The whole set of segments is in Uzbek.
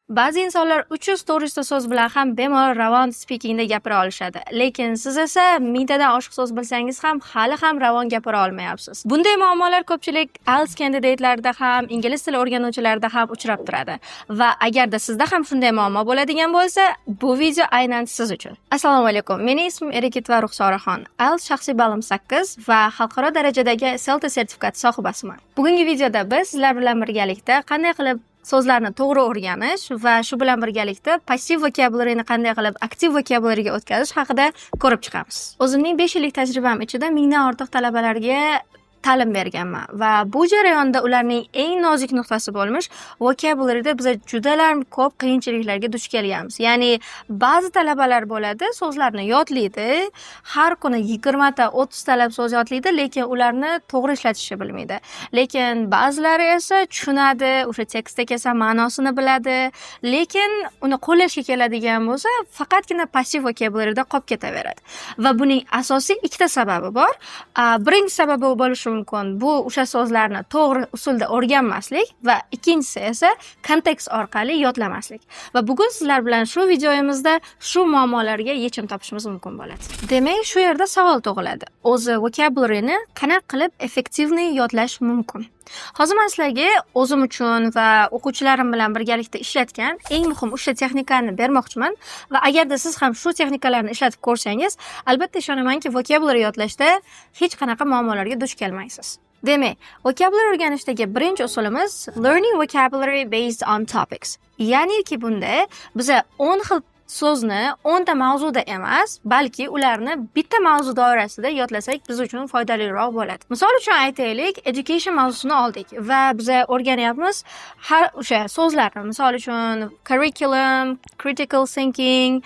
Ba'zi insonlar 300-400 ta so'z bilan ham bemalol ravon speakingda gapira olishadi. Lekin siz esa mingtadan oshiq so'z bilsangiz ham, hali ham ravon gapira olmayapsiz. Bunday muammolar ko'pchilik IELTS kandidatlarida ham, ingliz tili o'rganuvchilarda ham uchrab turadi. Va agarda sizda ham shunday muammo bo'ladigan bo'lsa, bu video aynan siz uchun. Assalomu alaykum. Mening ismim Erikitova Ruxsoraxon. IELTS shaxsiy ballim 8 va xalqaro darajadagi CELTA sertifikati sohibasiman. Bugungi videoda biz sizlar bilan birgalikda qanday qilib so'zlarni to'g'ri o'rganish va shu bilan birgalikda passiv vocabularyni qanday qilib aktiv vocabularyga o'tkazish haqida ko'rib chiqamiz. O'zimning 5 yillik tajribam ichida mingdan ortiq talabalarga ta'lim berganman va bu jarayonda ularning eng nozik nuqtasi bo'lmish vocabularyda biza judalam ko'p qiyinchiliklarga duch kelganmiz. Ya'ni ba'zi talabalar bo'ladi, so'zlarni yodlaydi, har kuni 20 ta, 30 talab so'z yodlaydi, lekin ularni to'g'ri ishlatishni bilmaydi. Lekin ba'zilari esa tushunadi, o'sha tekstda kelsa ma'nosini biladi, lekin uni qo'llashga keladigan bo'lsa, faqatgina passiv vocabularyda qolib ketaveradi. Va buning asosiy ikkita sababi bor. Birinchi sababi bo'lishi mumkin, bu o'sha so'zlarni to'g'ri usulda o'rganmaslik va ikkinchisi esa kontekst orqali yodlamaslik. Va bugun sizlar bilan shu videoyimizda shu muammolarga yechim topishimiz mumkin bo'ladi. Demak, shu yerda savol tug'iladi. O'zi vocabularyni qanaqa qilib эффективный yodlash mumkin? Hozir men sizlarga o'zim uchun va o'quvchilarim bilan birgalikda ishlatgan eng muhim uchta texnikani bermoqchiman va agarda siz ham shu texnikalarni ishlatib ko'rsangiz, albatta ishonamanki, vocabulary yodlashda hech qanaqa muammolarga duch kelmaysiz. Demak, vocabulary o'rganishdagi birinchi usulimiz learning vocabulary based on topics. Ya'niki bunda biza 10 xil so'zni 10 ta mavzuda emas, balki ularni bitta mavzu doirasida yodlasak, biz uchun foydaliroq bo'ladi. Misol uchun aytaylik, education mavzusini oldik va biza o'rganyapmiz har o'sha so'zlarni. Misol uchun curriculum, critical thinking,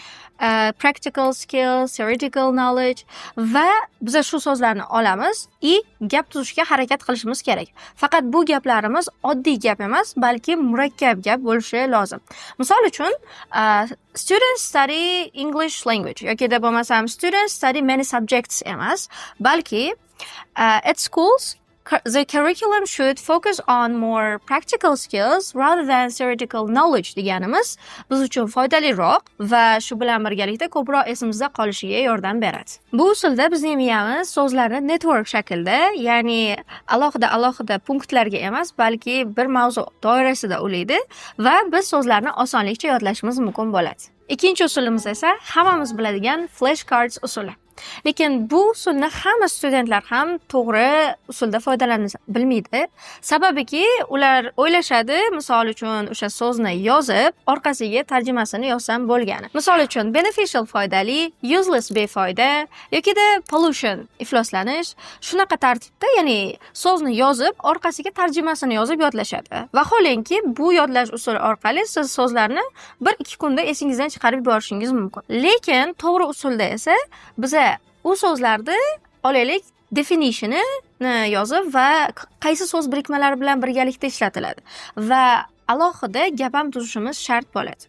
practical skills, theoretical knowledge va biza shu so'zlarni olamiz и gap tuzishga harakat qilishimiz kerak. Faqat bu gaplarimiz oddiy gap emas, balki murakkab gap bo'lishi lozim. Misol uchun, students study English language yoki bo'lmasam students study many subjects emas, balki at schools the curriculum should focus on more practical skills rather than theoretical knowledge deganimiz biz uchun foydaliroq va shu bilan birgalikda ko'proq esimizda qolishiga yordam beradi. Bu usulda bizning miyamiz so'zlarni network shaklida, ya'ni alohida alohida punktlarga emas, balki bir mavzu doirasida ulaydi va biz so'zlarni osonlikcha yodlashimiz mumkin bo'ladi. Ikkinchi usulimiz esa hammamiz biladigan flashcards usuli. Lekin bu usulni hamma studentlar ham to'g'ri usulda foydalana bilmaydi. Sababiki, ular o'ylashadi, misol uchun, o'sha so'zni yozib, orqasiga tarjimasini yozsam bo'lgani. Misol uchun, beneficial foydali, useless befoyda yokida pollution ifloslanish, shunaqa tartibda, ya'ni so'zni yozib, orqasiga tarjimasini yozib yodlashadi. Vaholanki, bu yodlash usuli orqali siz so'zlarni 1-2 kunda esingizdan chiqarib yuborishingiz mumkin. Lekin to'g'ri usulda esa biza u so'zlarni, olaylik, definitionini yozib va qaysi so'z birikmalari bilan birgalikda ishlatiladi va alohida gap ham tuzishimiz shart bo'ladi.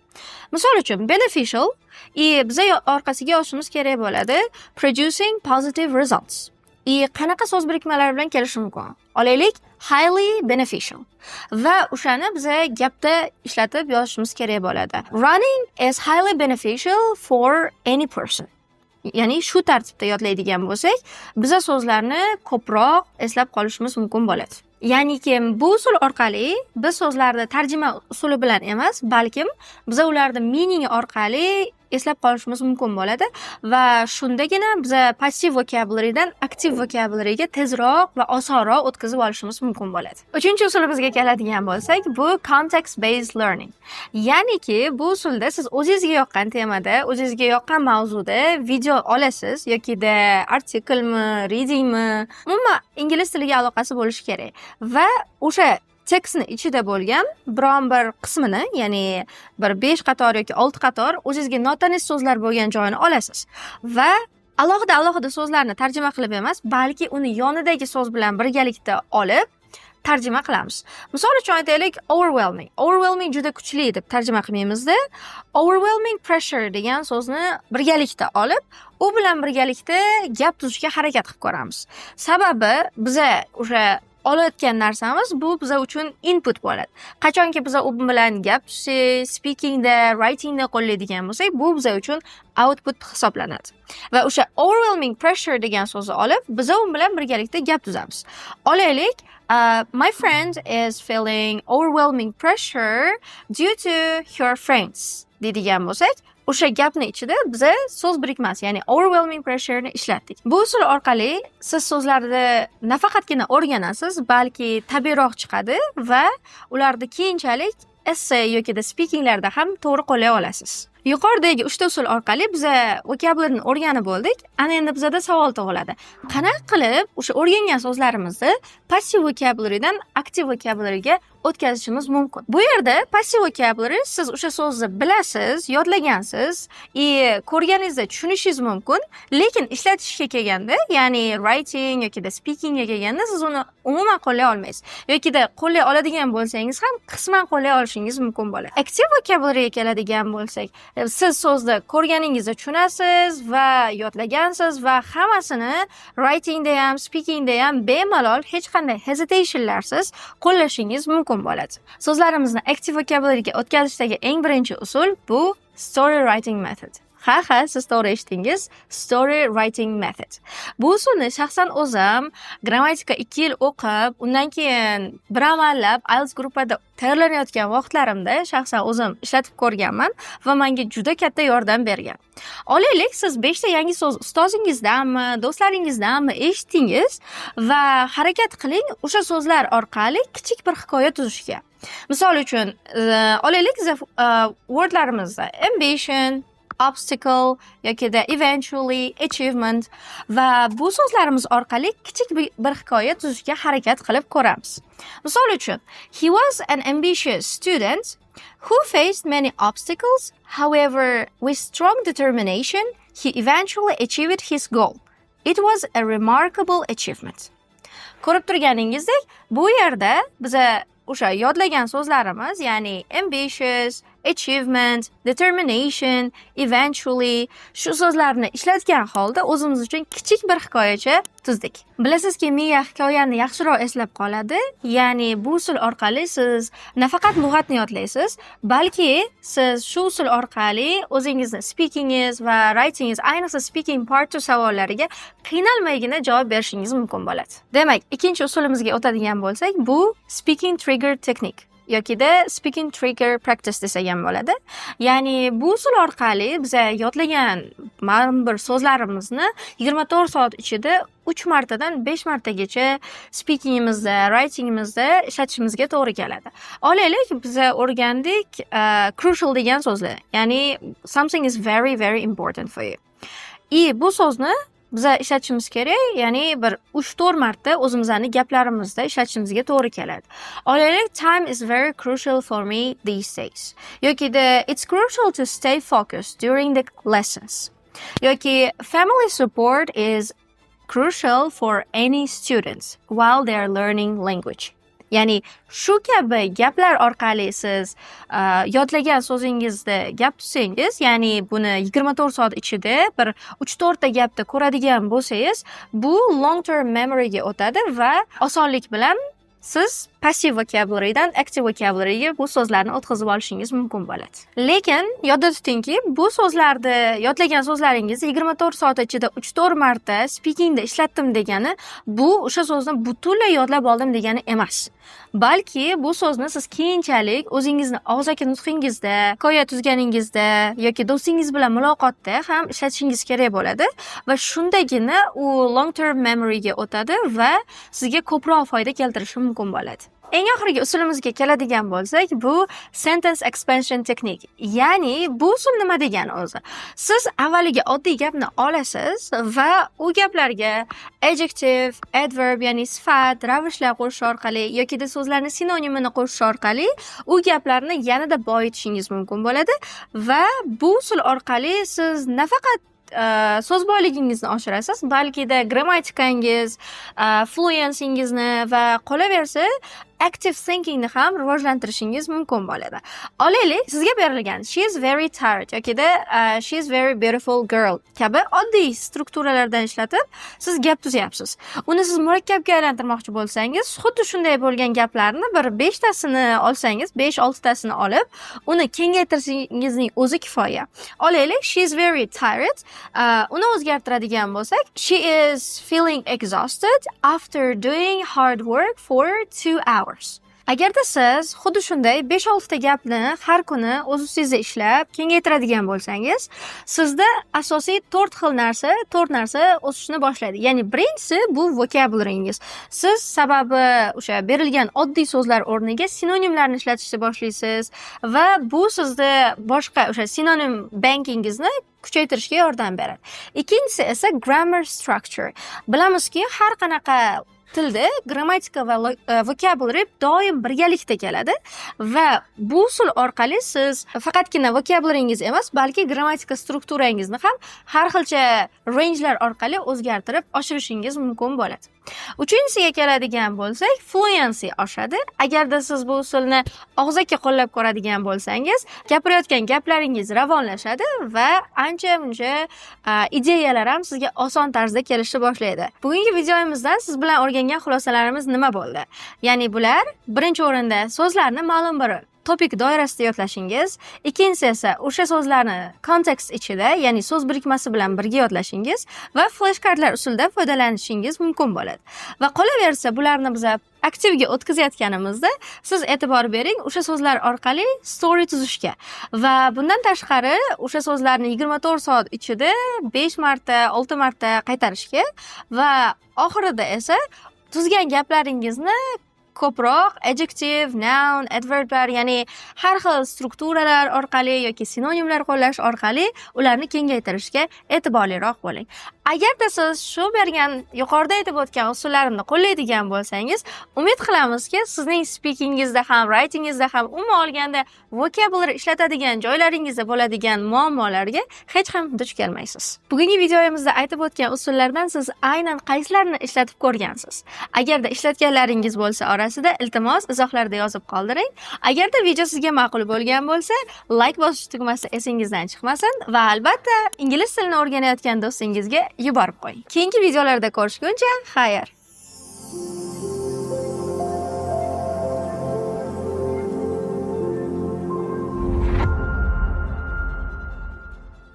Misol uchun, beneficial и biza orqasiga yozishimiz kerak bo'ladi producing positive results. И qanaqa so'z birikmalari bilan kelishi mumkin? Olaylik, highly beneficial. Va o'shani biza gapda ishlatib yozishimiz kerak bo'ladi. Running is highly beneficial for any person. Ya'ni shu tartibda yodlaydigan bo'lsak, biza so'zlarni ko'proq eslab qolishimiz mumkin bo'ladi. Ya'niki bu usul orqali biz so'zlarni tarjima usuli bilan emas, balkim biza ularni meaning orqali eslab qolishimiz mumkin bo'ladi va shundagina biza passiv vocabularydan aktiv vocabularyga tezroq va osonroq o'tkazib olishimiz mumkin bo'ladi. Uchinchi usulimizga keladigan bo'lsak, bu context based learning. Ya'niki bu usulda siz o'zingizga yoqqan temada, o'zingizga yoqqan mavzuda video olasiz yokida artiklmi, readingmi, umuman ingliz tiliga aloqasi bo'lishi kerak va o'sha tekstni ichida bo'lgan biron bir qismini, ya'ni bir 5 qator yoki 6 qator o'zingizga notanish so'zlar bo'lgan joyini olasiz va alohida alohida so'zlarni tarjima qilib emas, balki uni yonidagi so'z bilan birgalikda olib tarjima qilamiz. Misol uchun aytaylik, overwhelming. Overwhelming juda kuchli deb tarjima qilmaymizda, overwhelming pressure degan so'zni birgalikda olib, u bilan birgalikda gap tuzishga harakat qilib ko'ramiz. Sababi biza o'sha Olayotgan narsamiz bu biza uchun input bo'ladi. Qachonki biza u bilan gap tuzsak, speakingda, writingda qo'llaydigan bo'lsak, bu biza uchun output hisoblanadi. Va o'sha "overwhelming pressure" degan so'zni olib, biza u bilan birgalikda gap tuzamiz. Olaylik, "My friend is feeling overwhelming pressure due to her friends" deydigan bo'lsak, o'sha gapni ichida biza so'z birikmasi, ya'ni overwhelming pressure'ni ishlatdik. Bu usul orqali siz so'zlarni nafaqatgina o'rganasiz, balki tabiiyroq chiqadi va ularni keyinchalik essay yokida speakinglarda ham to'g'ri qo'llay olasiz. Yuqoridagi uchta usul orqali biza vocabularyni o'rganib bo'ldik. Ana endi bizada savol tug'iladi: qanaqa qilib o'sha o'rgangan so'zlarimizni passive vocabularydan active vocabularyga o'tkazishimiz mumkin? Bu yerda passive vocabulary, siz o'sha so'zni bilasiz, yodlagansiz и ko'rganingizda tushunishingiz mumkin, lekin ishlatishga kelganda, ya'ni writing yokida speakingga kelganda, siz uni umuman qo'llay olmaysiz yokida qo'llay oladigan bo'lsangiz ham, qisman qo'llay olishingiz mumkin bo'ladi. Active vocabularyga keladigan bo'lsak, siz so'zni ko'rganingizda tushunasiz va yodlagansiz va hammasini writingda ham, speakingda ham bemalol, hech qanday hesitationlarsiz qo'llashingiz mumkin bo'ladi. So'zlarimizni active vocabularyga o'tkazishdagi eng birinchi usul bu story writing method. Ha, siz to'g'ri eshitdingiz, story writing method. Bu usulni shaxsan o'zim grammatika 2 yil o'qib, undan keyin bir amallab IELTS gruppada tayyorlanayotgan vaqtlarimda shaxsan o'zim ishlatib ko'rganman va menga juda katta yordam bergan. Olaylik, siz beshta yangi so'z ustozingizdanmi, do'stlaringizdanmi eshitdingiz va harakat qiling o'sha so'zlar orqali kichik bir hikoya tuzishga. Misol uchun, olaylik, wordlarimizda ambition, obstacle yokida eventually, achievement va bu so'zlarimiz orqali kichik bir hikoya tuzishga harakat qilib ko'ramiz. Misol uchun, "He was an ambitious student who faced many obstacles. However, with strong determination, he eventually achieved his goal. It was a remarkable achievement." Ko'rib turganingizdek, bu yerda biza o'sha yodlagan so'zlarimiz, ya'ni ambitious, achievement, determination, eventually, shu so'zlarni ishlatgan holda o'zimiz uchun kichik bir hikoyacha tuzdik. Bilasizki, miya hikoyani yaxshiroq eslab qoladi, ya'ni bu usul orqali siz nafaqat lug'atni yodlaysiz, balki siz shu usul orqali o'zingizni speakingiz va writingiz, ayniqsa speaking part 2 savollariga qiynalmaygina javob berishingiz mumkin bo'ladi. Demak, ikkinchi usulimizga o'tadigan bo'lsak, bu speaking trigger technique yokida speaking trigger practice desak ham bo'ladi. Ya'ni bu usul orqali biza yodlagan ma'lum bir so'zlarimizni 24 soat ichida 3 martadan 5 martagacha speakingimizda, writingimizda ishlatishimizga to'g'ri keladi. Olaylik, biza o'rgandik crucial degan so'zlar, ya'ni something is very very important for you. И bu so'zni biza ishlatishimiz kerak, ya'ni bir 3-4 marta o'zimizni gaplarimizda ishlatishimizga to'g'ri keladi. Olaylik, "Time is very crucial for me these days" yokida "It's crucial to stay focused during the lessons" yoki "Family support is crucial for any students while they are learning language." Ya'ni shu kabi gaplar orqali siz yodlagan so'zingizda gap tutsangiz, ya'ni buni 24 soat ichida bir 3-4 ta gapda ko'radigan bo'lsangiz, bu long term memoryga o'tadi va osonlik bilan siz passive vocabularydan active vocabularyga bu so'zlarni o'tkazib olishingiz mumkin bo'ladi. Lekin yodda tutingki, bu so'zlarni, yodlagan so'zlaringizni 24 soat ichida 3-4 marta speakingda ishlatdim degani, bu o'sha so'zni butunlay yodlab oldim degani emas. Balki bu so'zni siz keyinchalik o'zingizni og'zaki nutqingizda, hikoya tuzganingizda yoki do'stingiz bilan muloqotda ham ishlatishingiz kerak bo'ladi va shundagina u long term memoryga o'tadi va sizga ko'proq foyda keltirishi mumkin bo'ladi. Eng oxirgi usulimizga keladigan bo'lsak, bu sentence expansion technique. Ya'ni bu usul nima degani o'zi? Siz avvaliga oddiy gapni olasiz va u gaplarga adjective, adverb, ya'ni sifat, ravishlar qo'shish orqali yokida so'zlarni sinonimini qo'shish orqali u gaplarni yanada boyitishingiz mumkin bo'ladi va bu usul orqali siz nafaqat so'z boyligingizni oshirasiz, balkida grammatikangiz, fluencyingizni va qolaversa, Active thinkingni ham rivojlantirishingiz mumkin bo'ladi. Olaylik, sizga berilgan "She is very tired" yokida "She is very beautiful girl" kabi oddiy strukturalardan ishlatib siz gap tuzyapsiz. Uni siz murakkabga aylantirmoqchi bo'lsangiz, xuddi shunday bo'lgan gaplarni bir beshtasini olsangiz, besh oltitasini olib, uni kengaytirishingizning o'zi kifoya. Olaylik, "She is very tired", uni o'zgartiradigan bo'lsak, "She is feeling exhausted after doing hard work for 2 hours". Agarda siz xuddi shunday besh oltita gapni har kuni o'z ustingizda ishlab kengaytiradigan bo'lsangiz, sizda asosiy to'rt xil narsa, to'rt narsa o'sishni boshlaydi. Ya'ni birinchisi bu vocabularyingiz. Siz sababi o'sha berilgan oddiy so'zlar o'rniga sinonimlarni ishlatishni boshlaysiz va bu sizni boshqa o'sha sinonim bankingizni kuchaytirishga yordam beradi. Ikkinchisi esa grammar structure. Bilamizki, har qanaqa tilda grammatika va vocabulary doim birgalikda keladi va bu usul orqali siz faqatgina vocabularyingiz emas, balki grammatika strukturangizni ham har xilcha rangelar orqali o'zgartirib oshirishingiz mumkin bo'ladi. Uchinchisiga keladigan bo'lsak, fluency oshadi. Agarda siz bu usulni og'zaki qo'llab ko'radigan bo'lsangiz, gapirayotgan gaplaringiz ravonlashadi va ancha muncha ideyalar ham sizga oson tarzda kelishni boshlaydi. Bugungi videomizdan siz bilan o'rgangan xulosalarimiz nima bo'ldi? Ya'ni bular: birinchi o'rinda so'zlarni ma'lum bir topik doirasida yodlashingiz, ikkinchisi esa o'sha so'zlarni kontekst ichida, ya'ni so'z birikmasi bilan birga yodlashingiz va flash kartlar usulida foydalanishingiz mumkin bo'ladi. Va qolaversa, bularni biza aktivga o'tkazayotganimizda siz e'tibor bering o'sha so'zlar orqali story tuzishga va bundan tashqari o'sha so'zlarni 24 soat ichida besh marta, olti marta qaytarishga va oxirida esa tuzgan gaplaringizni ko'proq adjective, noun, adverblar, ya'ni har xil strukturalar orqali yoki sinonimlar qo'llash orqali ularni kengaytirishga e'tiborliroq bo'ling. Agarda siz shu bergan, yuqorida aytib o'tgan usullarimni qo'llaydigan bo'lsangiz, umid qilamizki, sizning speakingizda ham, writingizda ham, umuman olganda vocabulary ishlatadigan joylaringizda bo'ladigan muammolarga hech ham duch kelmaysiz. Bugungi videomizda aytib o'tgan usullardan siz aynan qaysilarini ishlatib ko'rgansiz? Agarda ishlatganlaringiz bo'lsa orasida, iltimos, izohlarda yozib qoldiring. Agarda video sizga ma'qul bo'lgan bo'lsa, like bosish tugmasi esingizdan chiqmasin va albatta ingliz tilini o'rganayotgan do'stingizga yuborib qo'ying. Keyingi videolarda ko'rishguncha, xayr.